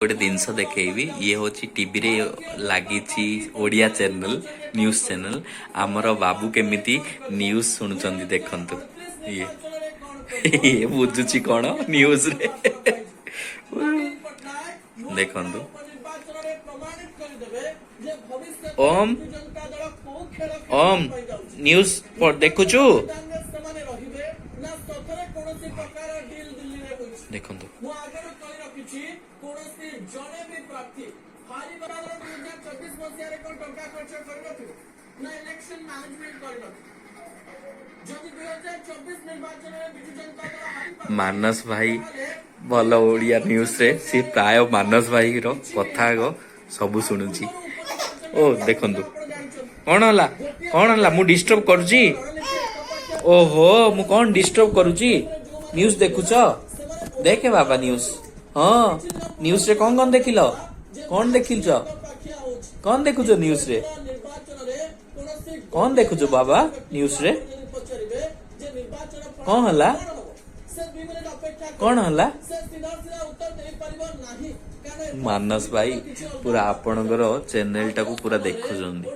ଗୋଟେ ଜିନିଷ ଦେଖେଇବି। ଇଏ ହଉଛି ଟିଭିରେ ଲାଗିଛି ଓଡ଼ିଆ ଚ୍ୟାନେଲ, ନ୍ୟୁଜ୍ ଚ୍ୟାନେଲ। ଆମର ବାବୁ କେମିତି ନ୍ୟୁଜ୍ ଶୁଣୁଛନ୍ତି ଦେଖନ୍ତୁ। ଇଏ ବୁଝୁଛି କଣ ନ୍ୟୁଜରେ ଦେଖନ୍ତୁ। ଓମ୍, ଓମ୍, ନ୍ୟୁଜ୍ ଦେଖୁଛୁ? ଦେଖନ୍ତୁ। ମୁଁ ଆଗରୁ କହି ରଖିଛି, କୌଣସି ଜଣେ ବି ପ୍ରାର୍ଥୀ ହାରିବା। 2024 ମସିହାରେ କଣ ଟଙ୍କା ଖର୍ଚ୍ଚ କରିନଥିବ ନା ଇଲେକ୍ସନ ମ୍ୟାନେଜମେଣ୍ଟ କରିନଥିବ? ଯଦି 2024 ନିର୍ବାଚନରେ ବିଜୁ ଜନତା ଦଳ ହାରିପାରେ, ମାନସ ଭାଇ ଭଲ ଓଡ଼ିଆ ନ୍ୟୁଜରେ। ସେ ପ୍ରାୟ ମାନସ ଭାଇର କଥା ଆଗ ସବୁ ଶୁଣୁଛି। ଓ, ଦେଖନ୍ତୁ। କଣ ହେଲା? କଣ ହେଲା? ମୁଁ ଡିଷ୍ଟର୍ବ କରୁଛି? ଓହୋ, ମୁଁ କଣ ଡିଷ୍ଟର୍ବ କରୁଛି? ନ୍ୟୁଜ ଦେଖୁଛ? ଦେଖେ ବାବା ନ୍ୟୁଜ। ହଁ, ନ୍ୟୁଜରେ କଣ କଣ ଦେଖିଲ? କଣ ଦେଖିଛ? କଣ ଦେଖୁଛ ନ୍ୟୁଜରେ? କଣ ଦେଖୁଛ ବାବା ନ୍ୟୁଜରେ? କଣ ହେଲା? କଣ ହେଲା? ମାନସ ଭାଇ ପୁରା ଆପଣଙ୍କର ଚ୍ୟାନେଲଟାକୁ ପୁରା ଦେଖୁଛନ୍ତି।